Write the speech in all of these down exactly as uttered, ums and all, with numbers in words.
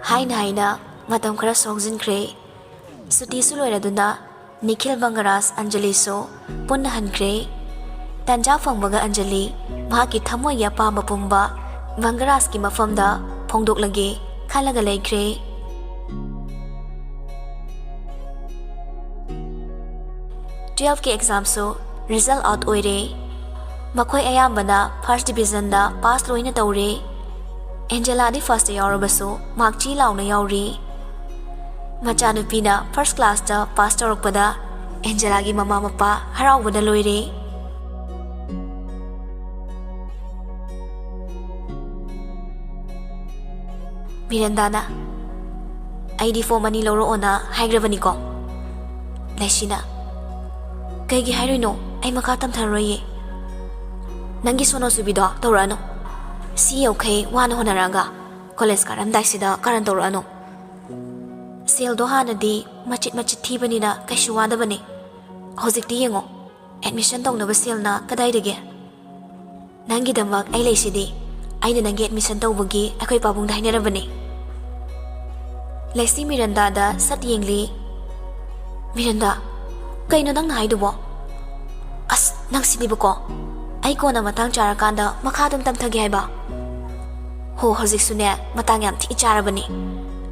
ꯍꯥꯏꯅ ꯍꯥꯏꯅ ꯃꯇꯝ ꯈꯔ ꯁꯣꯡꯖꯤꯟꯈ꯭ꯔꯦ꯫ ꯁꯨꯇꯤꯁꯨ ꯂꯣꯏꯔꯗꯨꯅ ꯅꯤꯈꯤꯜ, ꯕꯪꯒꯔꯥꯖ, ꯑꯟꯖꯂꯤꯁꯨ ꯄꯨꯟꯅ ꯍꯟꯈ꯭ꯔꯦ꯫ ꯇꯟꯖꯥ ꯐꯪꯕꯒ ꯑꯟꯖꯂꯤ ꯃꯍꯥꯛꯀꯤ ꯊꯃꯣꯏꯒꯤ ꯑꯄꯥꯝꯕ ꯄꯨꯝꯕ ꯕꯪꯒꯔꯥꯖꯀꯤ ꯃꯐꯝꯗ ꯐꯣꯡꯗꯣꯛꯂꯒꯦ ꯈꯜꯂꯒ ꯂꯩꯈ꯭ꯔꯦ꯫ ꯇꯨꯌꯦꯜꯐꯀꯤ ꯑꯦꯛꯖꯥꯝꯁꯨ ꯔꯤꯖꯜ ꯑꯥꯎꯠ ꯑꯣꯏꯔꯦ꯫ ꯃꯈꯣꯏ ꯑꯌꯥꯝꯕꯅ ꯐꯥꯔꯁ ꯗꯤꯕꯤꯖꯟꯗ ꯄꯥꯁ ꯂꯣꯏꯅ ꯇꯧꯔꯦ꯫ ꯑꯦꯟꯖꯦꯂꯥꯗꯤ ꯐꯥꯔꯁꯇ ꯌꯥꯎꯔꯕꯁꯨ ꯃꯥꯔꯛ ꯆꯤ ꯂꯥꯎꯅ ꯌꯥꯎꯔꯤ꯫ ꯃꯆꯥꯅꯨꯄꯤꯅ ꯐꯥꯔꯁ ꯀ꯭ꯂꯥꯁꯇ ꯄꯥꯁ ꯇꯧꯔꯛꯄꯗ ꯑꯦꯟꯖꯦꯂꯥꯒꯤ ꯃꯃꯥ ꯃꯄꯥ ꯍꯔꯥꯎꯕꯗ ꯂꯣꯏꯔꯦ꯫ ꯃꯤꯔꯟꯗꯥꯅ, "ꯑꯩꯗꯤ ꯐꯣꯝ ꯑꯅꯤ ꯂꯧꯔꯛꯑꯣꯅ ꯍꯥꯏꯈ꯭ꯔꯕꯅꯤꯀꯣ?" ꯂꯩꯁꯤꯅ, "ꯀꯩꯒꯤ ꯍꯥꯏꯔꯣꯏꯅꯣ? ꯑꯩ ꯃꯈꯥ ꯇꯝꯊꯔꯔꯣꯏꯌꯦ꯫ ꯅꯪꯒꯤ ꯁꯣꯅꯣ ꯆꯨꯕꯤꯗꯣ ꯇꯧꯔꯛꯑꯅꯨ꯫ ꯁꯤ ꯌꯧꯈꯩ ꯋꯥꯅ ꯍꯣꯠꯅꯔꯛꯑꯒ ꯀꯣꯂꯦꯖ ꯀꯥꯔꯝꯗꯥꯏꯁꯤꯗ ꯀꯥꯔꯟ ꯇꯧꯔꯛꯑꯅꯨ꯫ ꯁꯦꯜꯗꯣ ꯍꯥꯟꯅꯗꯤ ꯃꯆꯤꯠ ꯃꯆꯤꯠ ꯊꯤꯕꯅꯤꯅ ꯀꯩꯁꯨ ꯋꯥꯗꯕꯅꯤ꯫ ꯍꯧꯖꯤꯛꯇꯤ ꯌꯦꯡꯉꯣ, ꯑꯦꯗꯃꯤꯁꯟ ꯇꯧꯅꯕ ꯁꯦꯜꯅ ꯀꯗꯥꯏꯗꯒꯤ? ꯅꯪꯒꯤꯗꯃꯛ ꯑꯩ ꯂꯩꯁꯤꯗꯤ꯫ ꯑꯩꯅ ꯅꯪꯒꯤ ꯑꯦꯗꯃꯤꯁꯟ ꯇꯧꯕꯒꯤ ꯑꯩꯈꯣꯏ ꯄꯥꯕꯨꯡꯗ ꯍꯥꯏꯅꯔꯕꯅꯤ꯫" ꯂꯩꯁꯤ ꯃꯤꯔꯟꯗꯥꯗ ꯁꯠ ꯌꯦꯡꯂꯤ꯫ "ꯃꯤꯔꯟꯗꯥ, ꯀꯩꯅꯣ ꯅꯪꯅ ꯍꯥꯏꯗꯨꯕꯣ? ꯑꯁ, ꯅꯪꯁꯤꯗꯤꯕꯀꯣ꯫ ꯑꯩ ꯀꯣꯟꯅ ꯃꯇꯥꯡ ꯆꯥꯔꯀꯥꯟꯗ ꯃꯈꯥ ꯑꯗꯨꯝ ꯇꯝꯊꯒꯦ ꯍꯥꯏꯕ?" "ꯍꯣ, ꯍꯧꯖꯤꯛꯁꯨꯅꯦ ꯃꯇꯥꯡ ꯌꯥꯝ ꯊꯤ ꯆꯥꯔꯕꯅꯤ꯫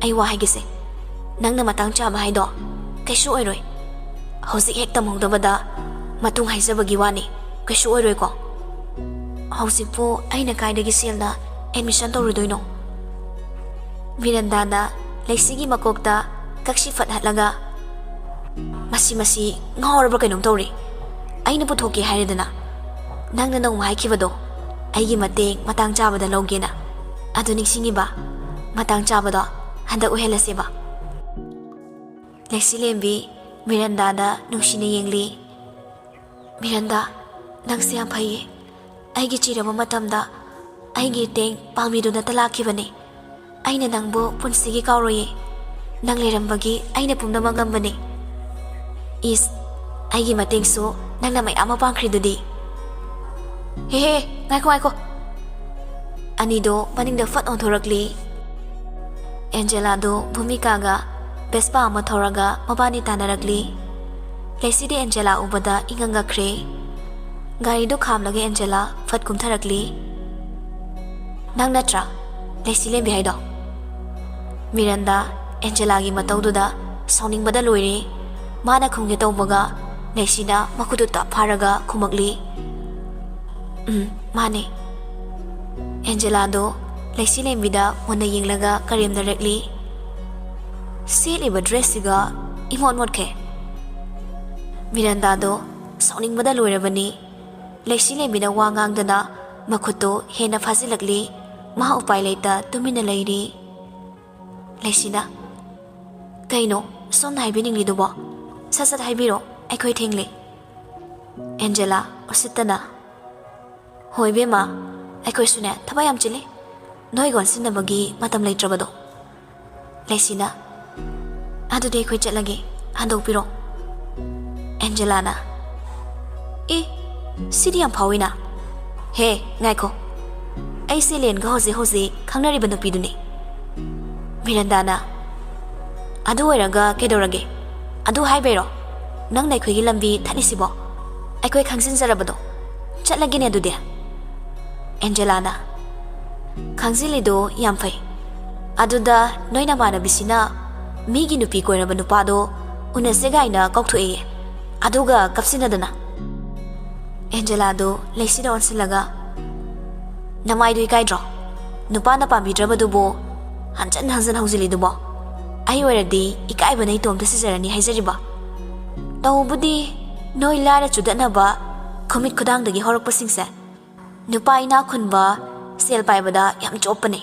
ꯑꯩ ꯋꯥ ꯍꯥꯏꯒꯦꯁꯦ, ꯅꯪꯅ ꯃꯇꯥꯡ ꯆꯥꯕ ꯍꯥꯏꯗꯣ ꯀꯩꯁꯨ ꯑꯣꯏꯔꯣꯏ꯫ ꯍꯧꯖꯤꯛ ꯍꯦꯛ ꯇꯝꯍꯧꯗꯕꯗ ꯃꯇꯨꯡ ꯍꯥꯏꯖꯕꯒꯤ ꯋꯥꯅꯤ, ꯀꯩꯁꯨ ꯑꯣꯏꯔꯣꯏꯀꯣ?" "ꯍꯧꯖꯤꯛꯄꯨ ꯑꯩꯅ ꯀꯥꯏꯗꯒꯤ ꯁꯦꯜꯅ ꯑꯦꯗꯃꯤꯁꯟ ꯇꯧꯔꯨꯗꯣꯏꯅꯣ?" ꯃꯤꯔꯟꯗꯥꯅ ꯂꯩꯁꯤꯒꯤ ꯃꯀꯣꯛꯇ ꯀꯛꯁꯤ ꯐꯠꯍꯠꯂꯒ, "ꯃꯁꯤ, ꯃꯁꯤ ꯉꯥꯎꯔꯕ꯭ꯔꯥ ꯀꯩꯅꯣꯝ ꯇꯧꯔꯦ꯫ ꯑꯩꯅ ꯄꯨꯊꯣꯛꯀꯦ ꯍꯥꯏꯔꯦꯗꯅ꯫ ꯅꯪꯅ ꯅꯣꯡꯃ ꯍꯥꯏꯈꯤꯕꯗꯣ, ꯑꯩꯒꯤ ꯃꯇꯦꯡ ꯃꯇꯥꯡ ꯆꯥꯕꯗ ꯂꯧꯒꯦꯅ꯫ ꯑꯗꯨ ꯅꯤꯡꯁꯤꯡꯉꯤꯕ? ꯃꯇꯥꯡ ꯆꯥꯕꯗꯣ ꯍꯟꯗꯛ ꯑꯣꯏꯍꯜꯂꯁꯦꯕ꯫" ꯂꯩꯁꯤꯂꯦꯝꯕꯤ ꯃꯤꯔꯟꯗꯥꯗ ꯅꯨꯡꯁꯤꯅ ꯌꯦꯡꯂꯤ꯫ "ꯃꯤꯔꯟꯗꯥ, ꯅꯪꯁꯦ ꯌꯥꯝ ꯐꯩꯌꯦ꯫ ꯑꯩꯒꯤ ꯆꯤꯔꯕ ꯃꯇꯝꯗ ꯑꯩꯒꯤ ꯏꯇꯦꯡ ꯄꯥꯡꯕꯤꯗꯨꯅꯇ ꯂꯥꯛꯈꯤꯕꯅꯤ꯫ ꯑꯩꯅ ꯅꯪꯕꯨ ꯄꯨꯟꯁꯤꯒꯤ ꯀꯥꯎꯔꯣꯏꯌꯦ꯫ ꯅꯪ ꯂꯩꯔꯝꯕꯒꯤ ꯑꯩꯅ ꯄꯨꯝꯅꯃꯛ ꯉꯝꯕꯅꯤ꯫" "ꯏꯁ, ꯑꯩꯒꯤ ꯃꯇꯦꯡꯁꯨ ꯅꯪꯅ ꯃꯌꯥꯝ ꯑꯃ ꯄꯥꯡꯈ꯭ꯔꯤꯗꯨꯗꯤ꯫" "ꯍꯦ ꯍꯦ, ꯉꯥꯏꯈꯣ, ꯉꯥꯏꯈꯣ꯫" ꯑꯅꯤꯗꯣ ꯃꯅꯤꯡꯗ ꯐꯠ ꯑꯣꯟꯊꯣꯔꯛꯂꯤ꯫ ꯑꯦꯟꯖꯦꯂꯥꯗꯨ ꯚꯨꯃꯤꯀꯥꯒ ꯚꯦꯁꯄꯥ ꯑꯃ ꯊꯧꯔꯒ ꯃꯕꯥꯅꯤ ꯇꯥꯟꯅꯔꯛꯂꯤ꯫ ꯂꯩꯁꯤꯗꯤ ꯑꯦꯟꯖꯦꯂꯥ ꯎꯕꯗ ꯏꯉꯛ ꯉꯛꯈ꯭ꯔꯦ꯫ ꯒꯥꯔꯤꯗꯨ ꯈꯥꯝꯂꯒ ꯑꯦꯟꯖꯦꯂꯥ ꯐꯠ ꯀꯨꯝꯊꯔꯛꯂꯤ꯫ "ꯅꯪ ꯅꯠꯇ꯭ꯔꯥ ꯂꯩꯁꯤ ꯂꯦꯝꯕꯤ ꯍꯥꯏꯗꯣ?" ꯃꯤꯔꯟꯗꯥ ꯑꯦꯟꯖꯦꯂꯥꯒꯤ ꯃꯇꯧꯗꯨꯗ ꯁꯥꯎꯅꯤꯡꯕꯗ ꯂꯣꯏꯔꯦ꯫ ꯃꯥꯅ ꯈꯨꯝꯒꯦ ꯇꯧꯕꯒ ꯂꯩꯁꯤꯅ ꯃꯈꯨꯠꯇꯨ ꯇꯞ ꯐꯥꯔꯒ ꯈꯨꯝꯃꯛꯂꯤ꯫ "ꯎꯝ, ꯃꯥꯅꯦ꯫" ꯑꯦꯟꯖꯦꯂꯥꯗꯣ ꯂꯩꯁꯤ ꯂꯦꯝꯕꯤꯗ ꯃꯨꯟꯅ ꯌꯦꯡꯂꯒ ꯀꯔꯦꯝꯅꯔꯛꯂꯤ꯫ "ꯁꯦꯠꯂꯤꯕ ꯗ꯭ꯔꯦꯁꯁꯤꯒ ꯏꯃꯣꯠ ꯃꯣꯠꯈꯦ꯫" ꯃꯤꯔꯟꯗꯥꯗꯣ ꯁꯥꯎꯅꯤꯡꯕꯗ ꯂꯣꯏꯔꯕꯅꯤ꯫ ꯂꯩꯁꯤ ꯂꯦꯝꯕꯤꯅ ꯋꯥ ꯉꯥꯡꯗꯅ ꯃꯈꯨꯠꯇꯣ ꯍꯦꯟꯅ ꯐꯥꯖꯤꯜꯂꯛꯂꯤ꯫ ꯃꯍꯥꯛ ꯎꯄꯥꯏ ꯂꯩꯇ ꯇꯨꯃꯤꯟꯅ ꯂꯩꯔꯤ꯫ ꯂꯩꯁꯤꯅ, "ꯀꯩꯅꯣ ꯁꯣꯝꯅ ꯍꯥꯏꯕꯤꯅꯤꯡꯂꯤꯗꯨꯕꯣ? ꯁꯠ ꯁꯠ ꯍꯥꯏꯕꯤꯔꯣ, ꯑꯩꯈꯣꯏ ꯊꯦꯡꯂꯦ꯫" ꯑꯦꯟꯖꯦꯂꯥ ꯎꯁꯤꯠꯇꯅ, "ꯍꯣꯏ ꯏꯕꯦꯝꯃ, ꯑꯩꯈꯣꯏꯁꯨꯅꯦ ꯊꯕꯛ ꯌꯥꯝ ꯆꯤꯜꯂꯤ꯫ ꯅꯣꯏꯒ ꯑꯣꯟꯁꯤꯟꯅꯕꯒꯤ ꯃꯇꯝ ꯂꯩꯇ꯭ꯔꯕꯗꯣ꯫" ꯂꯩꯁꯤꯅ, "ꯑꯗꯨꯗꯤ ꯑꯩꯈꯣꯏ ꯆꯠꯂꯒꯦ, ꯍꯟꯗꯣꯛꯄꯤꯔꯣ꯫" ꯑꯦꯟꯖꯦꯂꯥꯅ, "ꯑꯦ, ꯁꯤꯗꯤ ꯌꯥꯝ ꯐꯥꯎꯏꯅ꯫ ꯍꯦ, ꯉꯥꯏꯈꯣ, ꯑꯩꯁꯦ ꯂꯦꯟꯒ ꯍꯧꯖꯤꯛ ꯍꯧꯖꯤꯛ ꯈꯪꯅꯔꯤꯕ ꯅꯨꯄꯤꯗꯨꯅꯤ꯫" ꯃꯤꯔꯟꯗꯥꯅ, "ꯑꯗꯨ ꯑꯣꯏꯔꯒ ꯀꯩꯗꯧꯔꯒꯦ? ꯑꯗꯨ ꯍꯥꯏꯕꯩꯔꯣ ꯅꯪꯅ ꯑꯩꯈꯣꯏꯒꯤ ꯂꯝꯕꯤ ꯊꯠꯂꯤꯁꯤꯕꯣ? ꯑꯩꯈꯣꯏ ꯈꯪꯖꯤꯟꯖꯔꯕꯗꯣ꯫ ꯆꯠꯂꯒꯦꯅꯦ ꯑꯗꯨꯗꯤ꯫" ꯑꯦꯟꯖꯦꯂꯥꯅ, "ꯈꯪꯖꯤꯜꯂꯤꯗꯣ ꯌꯥꯝ ꯐꯩ꯫ ꯑꯗꯨꯗ ꯅꯣꯏ ꯅꯃꯥꯟꯅꯕꯤꯁꯤꯅ ꯃꯤꯒꯤ ꯅꯨꯄꯤ ꯀꯣꯏꯔꯕ ꯅꯨꯄꯥꯗꯣ ꯎꯅꯁꯦ ꯀꯥꯏꯅ ꯀꯧꯊꯣꯛꯑꯦꯌꯦ, ꯑꯗꯨꯒ ꯀꯞꯁꯤꯟꯅꯗꯅ꯫" ꯑꯦꯟꯖꯦꯂꯥꯗꯣ ꯂꯩꯁꯤꯗ ꯑꯣꯟꯁꯤꯜꯂꯒ, "ꯅꯃꯥꯏꯗꯨ ꯏꯀꯥꯏꯗ꯭ꯔꯣ? ꯅꯨꯄꯥꯅ ꯄꯥꯝꯕꯤꯗ꯭ꯔꯕꯗꯨꯕꯨ ꯍꯟꯖꯟ ꯍꯟꯖꯟ ꯍꯧꯖꯤꯜꯂꯤꯗꯨꯕꯣ? ꯑꯩ ꯑꯣꯏꯔꯗꯤ ꯏꯀꯥꯏꯕꯅ ꯏꯇꯣꯝꯇ ꯁꯤꯖꯔꯅꯤ ꯍꯥꯏꯖꯔꯤꯕ꯫ ꯇꯧꯕꯗꯤ ꯅꯣꯏ ꯂꯥꯏꯔ ꯆꯨꯗꯠꯅꯕ ꯈꯨꯃꯤꯠ ꯈꯨꯗꯥꯡꯗꯒꯤ ꯍꯧꯔꯛꯄꯁꯤꯡꯁꯦ ꯅꯨꯄꯥ ꯏꯅꯥꯛ ꯈꯨꯟꯕ, ꯁꯦꯜ ꯄꯥꯏꯕꯗ ꯌꯥꯝ ꯆꯣꯞꯄꯅꯦ꯫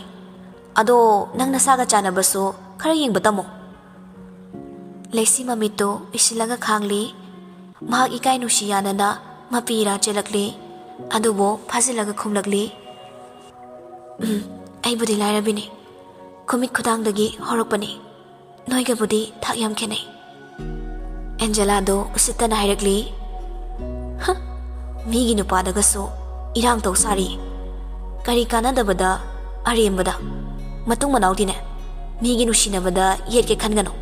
ꯑꯗꯣ ꯅꯪ ꯅꯁꯥꯒ ꯆꯥꯟꯅꯕꯁꯨ ꯈꯔ ꯌꯦꯡꯕ ꯇꯝꯃꯣ꯫" ꯂꯩꯁꯤ ꯃꯃꯤꯠꯇꯨ ꯎꯏꯁꯤꯜꯂꯒ ꯈꯥꯡꯂꯤ꯫ ꯃꯍꯥꯛ ꯏꯀꯥꯏ ꯅꯨꯡꯁꯤ ꯌꯥꯅꯅ ꯃꯄꯤ ꯏꯔꯥ ꯆꯦꯜꯂꯛꯂꯤ꯫ ꯑꯗꯨꯕꯨ ꯐꯥꯖꯤꯜꯂꯒ ꯈꯨꯝꯂꯛꯂꯤ, "ꯎꯝ, ꯑꯩꯕꯨꯗꯤ ꯂꯥꯏꯔꯕꯤꯅꯤ꯫ ꯈꯨꯃꯤꯠ ꯈꯨꯗꯥꯡꯗꯒꯤ ꯍꯧꯔꯛꯄꯅꯤ꯫ ꯅꯣꯏꯒꯕꯨꯗꯤ ꯊꯥꯛ ꯌꯥꯝ ꯈꯦꯠꯅꯩ꯫" ꯑꯦꯟꯖꯦꯂꯥꯗꯣ ꯎꯁꯤꯠꯇꯅ ꯍꯥꯏꯔꯛꯂꯤ, "ꯍ, ꯃꯤꯒꯤ ꯅꯨꯄꯥꯗꯒꯁꯨ ꯏꯔꯥꯡ ꯇꯧ ꯁꯥꯔꯤ꯫ ꯀꯔꯤ ꯀꯥꯟꯅꯗꯕꯗ ꯑꯔꯦꯝꯕꯗ꯫ ꯃꯇꯨꯡ ꯃꯅꯥꯎꯗꯤꯅꯦ, ꯃꯤꯒꯤ ꯅꯨꯡꯁꯤꯅꯕꯗ ꯌꯦꯠꯀꯦ ꯈꯟꯒꯅꯨ꯫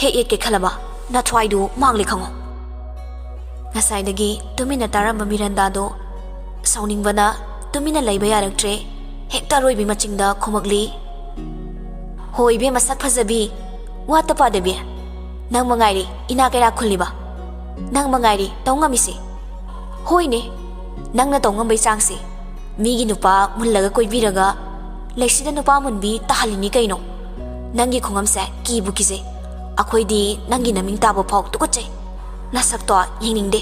ꯍꯦꯛ ꯌꯦꯠꯀꯦ ꯈꯜꯂꯕ, ꯅꯊ꯭ꯋꯥꯏꯗꯨ ꯃꯥꯡꯂꯦ ꯈꯪꯉꯣ꯫ ꯉꯁꯥꯏꯗꯒꯤ ꯇꯨꯃꯤꯟꯅ ꯇꯥꯔꯝꯕ ꯃꯤꯔꯟꯗꯥꯗꯣ ꯁꯥꯎꯅꯤꯡꯕꯅ ꯇꯨꯃꯤꯟꯅ ꯂꯩꯕ ꯌꯥꯔꯛꯇ꯭ꯔꯦ꯫ ꯍꯦꯛꯇ ꯑꯔꯣꯏꯕꯤ ꯃꯆꯤꯡꯗ ꯈꯨꯝꯃꯛꯂꯤ, "ꯍꯣ ꯏꯕꯦꯝꯃ ꯁꯛ ꯐꯖꯕꯤ, ꯋꯥꯠꯇ ꯄꯥꯗꯕꯤ, ꯅꯪ ꯃꯉꯥꯏꯔꯦ ꯏꯅꯥꯛ ꯀꯩꯔꯥꯛ ꯈꯨꯜꯂꯤꯕ, ꯅꯪ ꯃꯉꯥꯏꯔꯦ ꯇꯧ ꯉꯝꯃꯤꯁꯦ꯫ ꯍꯣꯏꯅꯦ, ꯅꯪꯅ ꯇꯧ ꯉꯝꯕꯩ ꯆꯥꯡꯁꯦ, ꯃꯤꯒꯤ ꯅꯨꯄꯥ ꯃꯨꯜꯂꯒ ꯀꯣꯏꯕꯤꯔꯒ ꯂꯩꯁꯤꯗ ꯅꯨꯄꯥ ꯃꯨꯟꯕꯤ ꯇꯥꯍꯜꯂꯤꯅꯤ ꯀꯩꯅꯣ꯫ ꯅꯪꯒꯤ ꯈꯨꯉꯝꯁꯦ ꯀꯤꯕꯨ ꯀꯤꯖꯩ꯫ ꯑꯩꯈꯣꯏꯗꯤ ꯅꯪꯒꯤ ꯅꯃꯤꯡ ꯇꯥꯕ ꯐꯥꯎ ꯇꯨꯀꯠꯆꯩ꯫ ꯅꯁꯛꯇꯣ ꯌꯦꯡꯅꯤꯡꯗꯦ꯫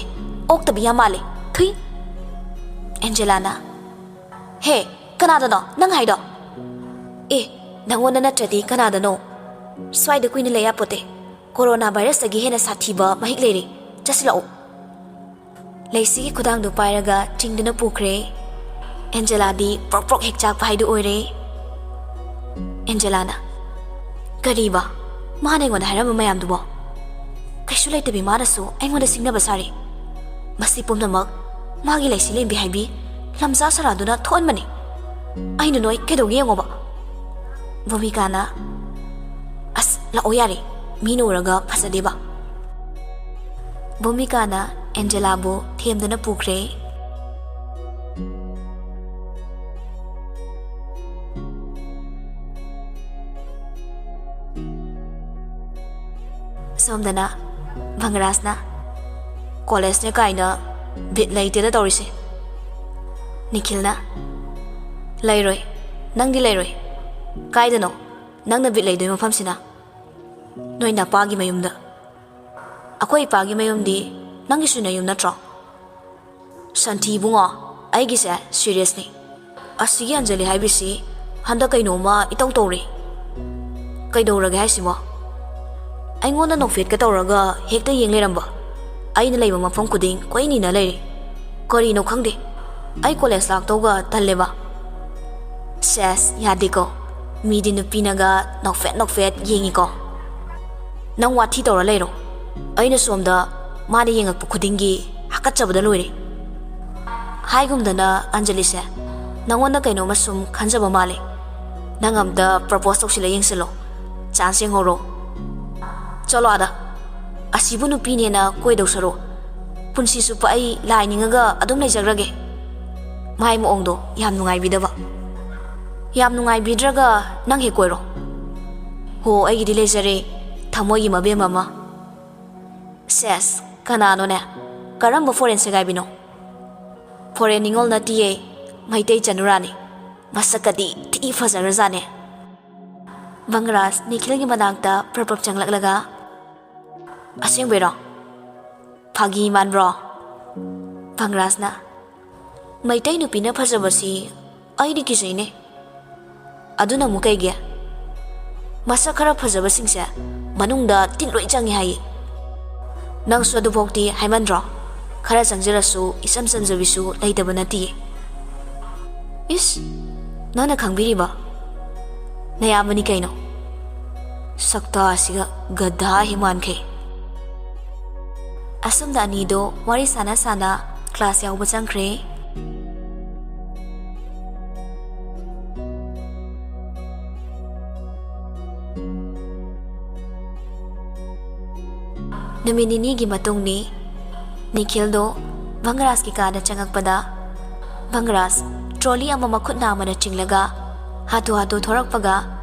ꯑꯣꯛꯇꯕꯤ ꯌꯥꯝ ꯃꯥꯜꯂꯦ꯫ ꯊꯨꯏ!" ꯑꯦꯟꯖꯦꯂꯥꯅ, "ꯍꯦ, ꯀꯅꯥꯗꯅꯣ ꯅꯪ ꯍꯥꯏꯗꯣ? ꯑꯦ, ꯅꯪꯉꯣꯟꯗ ꯅꯠꯇ꯭ꯔꯗꯤ ꯀꯅꯥꯗꯅꯣ? ꯁ꯭ꯋꯥꯏꯗ ꯀꯨꯏꯅ ꯂꯩ ꯌꯥꯄꯣꯠꯇꯦ꯫ ꯀꯣꯔꯣꯅꯥ ꯚꯥꯏꯔꯁꯇꯒꯤ ꯍꯦꯟꯅ ꯁꯥꯊꯤꯕ ꯃꯍꯤꯛ ꯂꯩꯔꯦ꯫ ꯆꯠꯁꯤꯜꯂꯛꯎ꯫" ꯂꯩꯁꯤꯒꯤ ꯈꯨꯗꯥꯡꯗꯨ ꯄꯥꯏꯔꯒ ꯆꯤꯡꯗꯨꯅ ꯄꯨꯈ꯭ꯔꯦ꯫ ꯑꯦꯟꯖꯦꯂꯥꯗꯤ ꯄ꯭ꯔꯣꯛ ꯄ꯭ꯔꯣꯛ ꯍꯦꯛ ꯆꯥꯛꯄ ꯍꯥꯏꯗꯨ ꯑꯣꯏꯔꯦ꯫ ꯑꯦꯟꯖꯦꯂꯥꯅ, "ꯀꯔꯤꯕ? ꯃꯥꯅ ꯑꯩꯉꯣꯟꯗ ꯍꯥꯏꯔꯝꯕ ꯃꯌꯥꯝꯗꯨꯕꯣ? ꯀꯩꯁꯨ ꯂꯩꯇꯕꯤ ꯃꯥꯅꯁꯨ ꯑꯩꯉꯣꯟꯗ ꯁꯤꯡꯅꯕ ꯁꯥꯔꯤ꯫ ꯃꯁꯤ ꯄꯨꯝꯅꯃꯛ ꯃꯥꯒꯤ ꯂꯩꯁꯤ ꯂꯦꯝꯕꯤ ꯍꯥꯏꯕꯤ ꯂꯝꯖꯥ ꯁꯔꯥꯗꯨꯅ ꯊꯣꯛꯍꯟꯕꯅꯤ꯫ ꯑꯩꯅ ꯅꯣꯏ ꯀꯩꯗꯧꯒꯦ ꯌꯦꯡꯉꯣꯕ꯫" ꯚꯨꯃꯤꯀꯥꯅ, "ꯑꯁ, ꯂꯥꯛꯑꯣ ꯌꯥꯔꯦ, ꯃꯤꯅ ꯎꯔꯒ ꯐꯖꯗꯦꯕ꯫" ꯚꯨꯃꯤꯀꯥꯅ ꯑꯦꯟꯖꯦꯂꯥꯕꯨ ꯊꯦꯝꯗꯨꯅ ꯄꯨꯈ꯭ꯔꯦ꯫ ꯁꯣꯝꯗꯅ ꯚꯪꯒꯔꯥꯖꯅ, "ꯀꯣꯂꯦꯖꯅꯦ ꯀꯥꯏꯅ ꯕꯤꯠ ꯂꯩꯇꯦꯗ ꯇꯧꯔꯤꯁꯦ꯫" ꯅꯤꯈꯤꯜꯅ, "ꯂꯩꯔꯣꯏ, ꯅꯪꯗꯤ ꯂꯩꯔꯣꯏ꯫ ꯀꯥꯏꯗꯅꯣ ꯅꯪꯅ ꯕꯤꯠ ꯂꯩꯗꯣꯏ ꯃꯐꯝꯁꯤꯅ? ꯅꯣꯏ ꯅꯄꯥꯒꯤ ꯃꯌꯨꯝꯗ꯫ ꯑꯩꯈꯣꯏ ꯏꯄꯥꯒꯤ ꯃꯌꯨꯝꯗꯤ ꯅꯪꯒꯤꯁꯨ ꯅꯌꯨꯝ ꯅꯠꯇ꯭ꯔꯣ?" "ꯁꯟꯊꯤ ꯏꯕꯨꯡꯉꯣ, ꯑꯩꯒꯤꯁꯦ ꯁꯤꯔꯤꯌꯁꯅꯤ꯫ ꯑꯁꯤꯒꯤ ꯑꯟꯖꯂꯤ ꯍꯥꯏꯕꯤꯁꯤ ꯍꯟꯗꯛ ꯀꯩꯅꯣꯝꯃ ꯏꯇꯧ ꯇꯧꯔꯦ꯫" "ꯀꯩꯗꯧꯔꯒꯦ ꯍꯥꯏꯁꯤꯕꯣ?" "ꯑꯩꯉꯣꯟꯗ ꯅꯣꯛꯐꯦꯠꯀ ꯇꯧꯔꯒ ꯍꯦꯛꯇ ꯌꯦꯡ ꯂꯩꯔꯝꯕ꯫ ꯑꯩꯅ ꯂꯩꯕ ꯃꯐꯝ ꯈꯨꯗꯤꯡ ꯀꯣꯏꯅꯤꯅ ꯂꯩꯔꯦ꯫ ꯀꯔꯤꯅꯣ ꯈꯪꯗꯦ꯫ ꯑꯩ ꯀꯣꯂꯦꯖ ꯂꯥꯛꯇꯧꯒ ꯇꯜꯂꯦꯕ꯫" "ꯁꯦꯁ, ꯌꯥꯗꯦꯀꯣ꯫ ꯃꯤꯗꯤ ꯅꯨꯄꯤꯅꯒ ꯅꯣꯛꯐꯦꯠ ꯅꯣꯛꯐꯦꯠ ꯌꯦꯡꯉꯤꯀꯣ꯫ ꯅꯪ ꯋꯥꯊꯤ ꯇꯧꯔ ꯂꯩꯔꯣ꯫ ꯑꯩꯅ ꯁꯣꯝꯗ ꯃꯥꯅ ꯌꯦꯡꯉꯛꯄ ꯈꯨꯗꯤꯡꯒꯤ ꯍꯥꯀꯠꯆꯕꯗ ꯂꯣꯏꯔꯦ꯫" ꯍꯥꯏꯒꯨꯝꯗꯅ ꯑꯟꯖꯂꯤꯁꯦ ꯅꯪꯉꯣꯟꯗ ꯀꯩꯅꯣꯝꯃ ꯁꯨꯝ ꯈꯟꯖꯕ ꯃꯥꯜꯂꯦ꯫ ꯅꯪ ꯑꯝꯇ ꯄ꯭ꯔꯄꯣꯁ ꯇꯧꯁꯤꯜꯂ ꯌꯦꯡꯁꯤꯜꯂꯣ, ꯆꯥꯟꯁ ꯌꯦꯡꯍꯧꯔꯣ꯫ ꯆꯠꯂꯣ ꯑꯥꯗ꯫ ꯑꯁꯤꯕꯨ ꯅꯨꯄꯤꯅꯦꯅ ꯀꯣꯏꯗꯧ ꯁꯔꯨꯛ, ꯄꯨꯟꯁꯤ ꯆꯨꯞꯄ ꯑꯩ ꯂꯥꯏ ꯅꯤꯡꯉꯒ ꯑꯗꯨꯝ ꯂꯩꯖꯈ꯭ꯔꯒꯦ꯫ ꯃꯥꯏ ꯃꯑꯣꯡꯗꯣ ꯌꯥꯝ ꯅꯨꯡꯉꯥꯏꯕꯤꯗꯕ꯫ ꯌꯥꯝ ꯅꯨꯡꯉꯥꯏꯕꯤꯗ꯭ꯔꯒ ꯅꯪ ꯍꯦꯛ ꯀꯣꯏꯔꯣ꯫ ꯍꯣ, ꯑꯩꯒꯤꯗꯤ ꯂꯩꯖꯔꯦ ꯊꯃꯣꯏꯒꯤ ꯃꯕꯦꯝ ꯑꯃ꯫ ꯁꯦꯁ, ꯀꯅꯥꯅꯣꯅꯦ? ꯀꯔꯝꯕ ꯐꯣꯔꯦꯟ ꯁꯦꯒꯥꯏꯕꯤꯅꯣ? ꯐꯣꯔꯦꯟ ꯅꯤꯉꯣꯜ ꯅꯠꯇꯤꯌꯦ, ꯃꯩꯇꯩ ꯆꯅꯨꯔꯥꯅꯤ꯫ ꯃꯁꯛꯀꯗꯤ ꯊꯤ ꯐꯖꯈ꯭ꯔꯖꯥꯠꯅꯦ꯫ ꯚꯪꯒꯔꯥꯖ ꯅꯤꯈꯤꯜꯒꯤ ꯃꯅꯥꯛꯇ ꯄ꯭ꯔꯞ ꯄ꯭ꯔꯞ ꯆꯪꯂꯛꯂꯒ, "ꯑꯁꯦꯡꯕꯩꯔꯣ? ꯐꯥꯒꯤ ꯃꯥꯟꯕ꯭ꯔꯣ?" ꯚꯪꯒꯔꯥꯖꯅ, "ꯃꯩꯇꯩ ꯅꯨꯄꯤꯅ ꯐꯖꯕꯁꯤ ꯑꯩꯗꯤ ꯀꯤꯖꯩꯅꯦ꯫ ꯑꯗꯨꯅ ꯑꯃꯨꯛ ꯀꯩꯒꯤ? ꯃꯁꯛ ꯈꯔ ꯐꯖꯕꯁꯤꯡꯁꯦ ꯃꯅꯨꯡꯗ ꯇꯤꯟ ꯂꯣꯏ ꯆꯪꯉꯤ ꯍꯥꯏꯌꯦ꯫ ꯅꯪꯁꯨ ꯑꯗꯨꯐꯥꯎꯗꯤ ꯍꯥꯏꯃꯟꯗ꯭ꯔꯣ? ꯈꯔ ꯆꯪꯖꯔꯁꯨ ꯏꯆꯝ ꯆꯝꯖꯕꯤꯁꯨ ꯂꯩꯇꯕ ꯅꯠꯇꯤꯌꯦ꯫" "ꯏꯁ, ꯅꯪꯅ ꯈꯪꯕꯤꯔꯤꯕ? ꯅꯌꯥꯝꯕꯅꯤ ꯀꯩꯅꯣ꯫ ꯁꯛꯇꯥꯁꯤꯒ ꯒꯙꯥ ꯍꯦꯛ ꯃꯥꯟꯈꯩ꯫" ꯑꯁꯨꯝꯅ ꯑꯅꯤꯗꯣ ꯋꯥꯔꯤ ꯁꯥꯟꯅ ꯁꯥꯟꯅ ꯀ꯭ꯂꯥꯁ ꯌꯥꯎꯕ ꯆꯪꯈ꯭ꯔꯦ꯫ ꯅꯨꯃꯤꯠ ꯅꯤꯅꯤꯒꯤ ꯃꯇꯨꯡꯅꯤ꯫ ꯅꯤꯈꯤꯜꯗꯣ ꯚꯪꯒꯔꯥꯖꯀꯤ ꯀꯥꯗ ꯆꯪꯉꯛꯄꯗ, ꯚꯪꯒꯔꯥꯖ ꯇ꯭ꯔꯣꯂꯤ ꯑꯃ ꯃꯈꯨꯠ ꯅꯥꯝꯃꯅ ꯆꯤꯡꯂꯒ ꯍꯥꯊꯨ ꯍꯥꯊꯨ ꯊꯣꯔꯛꯄꯒ